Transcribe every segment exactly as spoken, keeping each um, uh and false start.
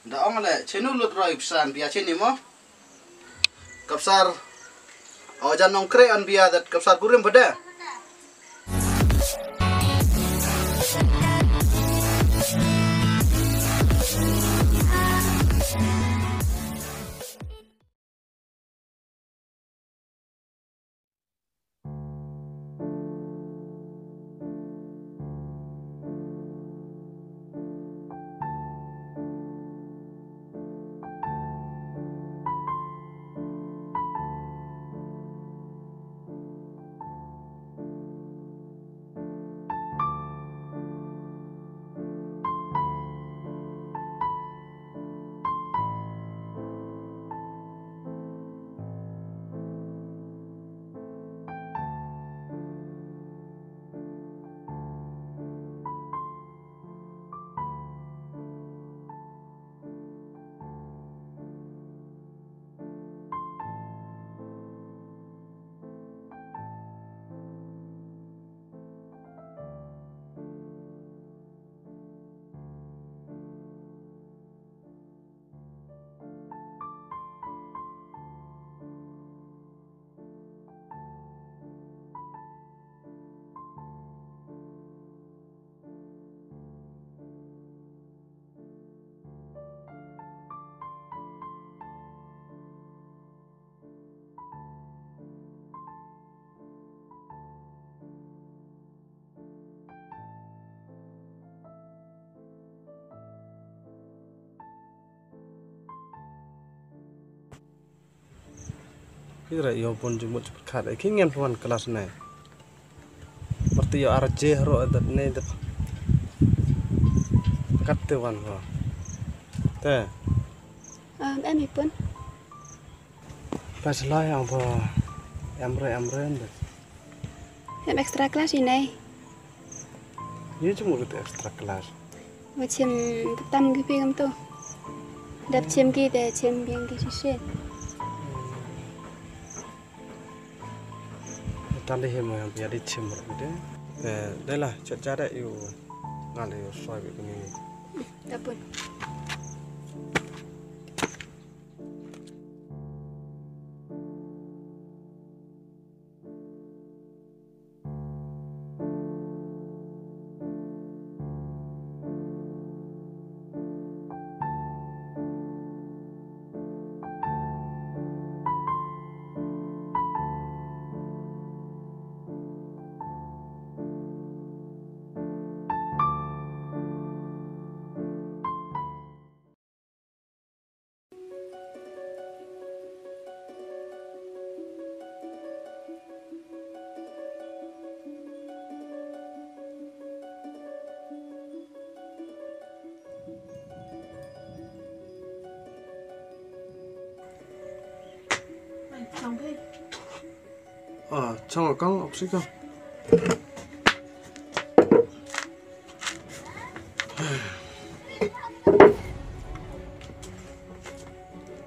Da ong le, chenu lut roi psan bia cheni mo. Kapsar, o jan nong kre an bia dat kapsar kurim bade. Kira yo pun jumut cepet kat. Ki ngem wan kelas ne. Berarti yo arje ro dat ne dat. Kat te wan ro. Te. Um, em ipun. Pas lai ang ba. Em re, em re, em re. Em extra class i nei. Ye jumut extra class. Wa chim tam ki pi kam tu. Dap chim ki te chim biang ki shishe. Tali he mo yang pia di chim ro de. Eh, de la, chat chat de yu. Ngal yu soi bi ni. Dapun. Ah, chang kang oxy kang.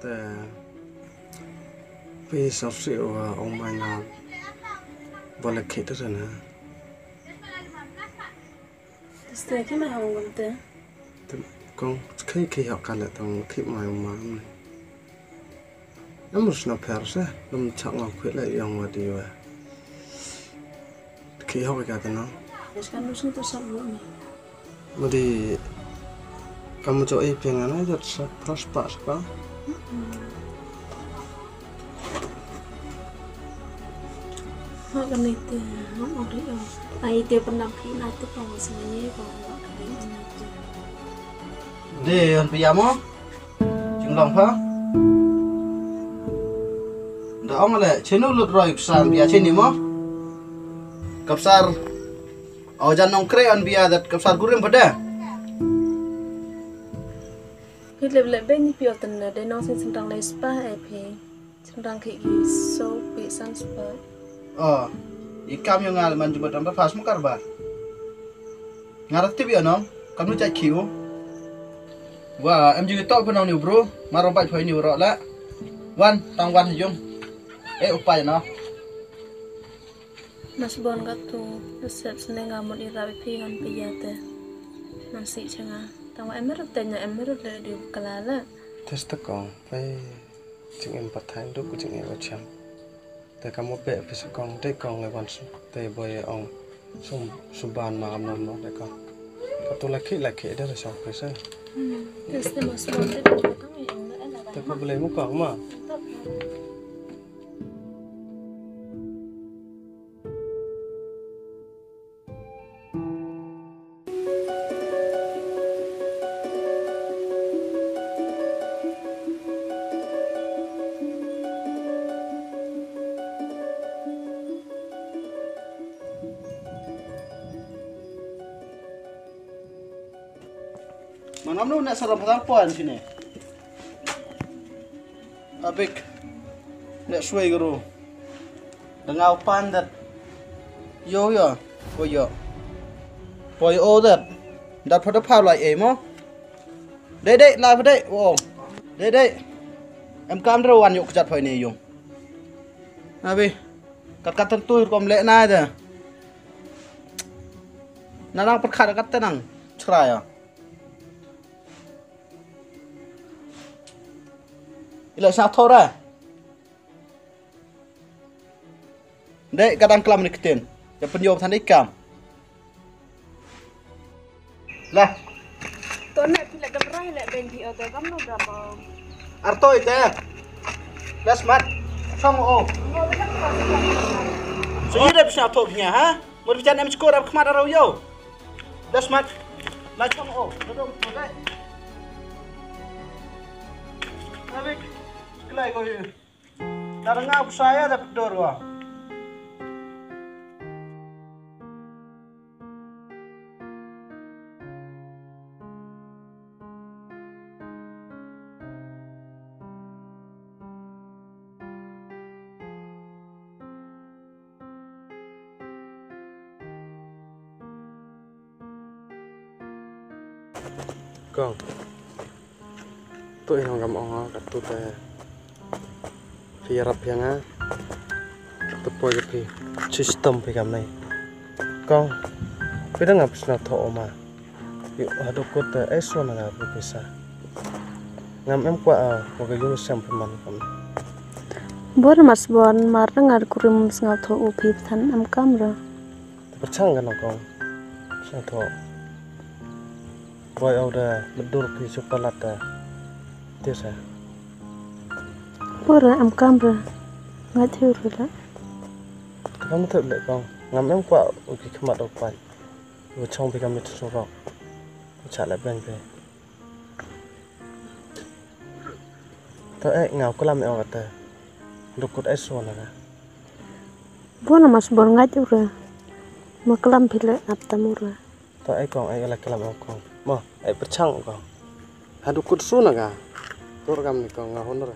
Te pi sap si wa ong mai na bole khit te na. Te ki ma hong te. Te kong khit khit hok ka le tong khit mai ma. Em mus na pher se, lum chak ngam khit le yong wa di wa. Ki hok ka ta na. Yes kan mus to sab lu ni. Mudi kam jo e peng ana jot sa pros pa spa. Ha kan ni te, ha mo ri o. Ai te pernah ki na te pa mo sa ni pa mo ka ni. De yon pia mo. Jinglong pha. Da ong le, chenu lut roi psan bia cheni mo. Kapsar. O jan nong kre an bia dat kapsar kurim pada. Phi lep lep ben ni phi o tenne de nong sin sendang lai spa e phi. Sendang ki gi so pi san spa. Oh, i kam yo ngal man jumpa tang pas mo karba. Ngarap tip ya nong, kam nu cak kiu. Wa, em jing tok penong ni bro, maro bai phai ni ro la. Wan, tang wan jong. Eh, upai no. Mas bon ka tu, sep seneng ngamut i rabi pi ngan pi ya te. Nasi changa. Tang wa em ruh te nya em ruh le di kala la. Test kong, pai jing em pathang duk jing em wacham. Te kam mo pe pisa kong, te kong le wan su. Te boy ong sum suban ma kam no te kong. Ka tu laki laki de sa pisa. Hmm. Test mo so te tang ong le la. Te ko bele mo kong ma. Manam nu nak sarap sarap puan sini. Abik. Nek suai guru. Dengau pan dat. Yo yo. Ko yo. Poi o dat. Dat pada pau lai e mo. Dei dei lai pada o. Dei dei. Em kam dro wan yuk kejat poi ne yo. Abi. Kat kat tentu kom lek nai de. Nanang perkat kat tenang. Cerai ya. Ila sa thora. Dek kadang kelam ni ketin. Ya penyo than ikam. Lah. To ne pila dam rai le ben di oto kam no dam. Arto ite. Las mat. Song o. So ide bisa to nya ha. Mur bijan em skor ap khmat arau yo. Las mat. La song o. Dodom to dai. Abik. Kelai ko hi. Nar nga psa ya da pdor wa. Kong. Tu ïa ngam ong ka tu te. Phi ïarap ïa nga. Tu poi ka phi. System phi kam nei. Kong. Phi dang ap sna tho oma. Yu hadu kut te ai sona nga pu pisa. Ngam em kwa a wa ka yu sem phi man kam. Bor mas bon mar nga kurim sngaw tho u phi than am kamra. Te pyrchang ka nong kong. Sna tho. Boy au da medur phi su palat da. Tisa. Pura am kamra. Nga thiu rila. Kam tu le kong. Ngam em kwa u ki khmat u kwai. U chong phi kam ni tu surok. U cha le beng phi. To eh ngau klam eh ong kata. Dukut eh so na ka. Bona mas bor ngai tu ra. Ma klam phi le ap tamura. To ai kong ai la klam ai kong. Mo ai pyrchang kong. Ha dukut su na ka. Tur kam ni kong nga honor.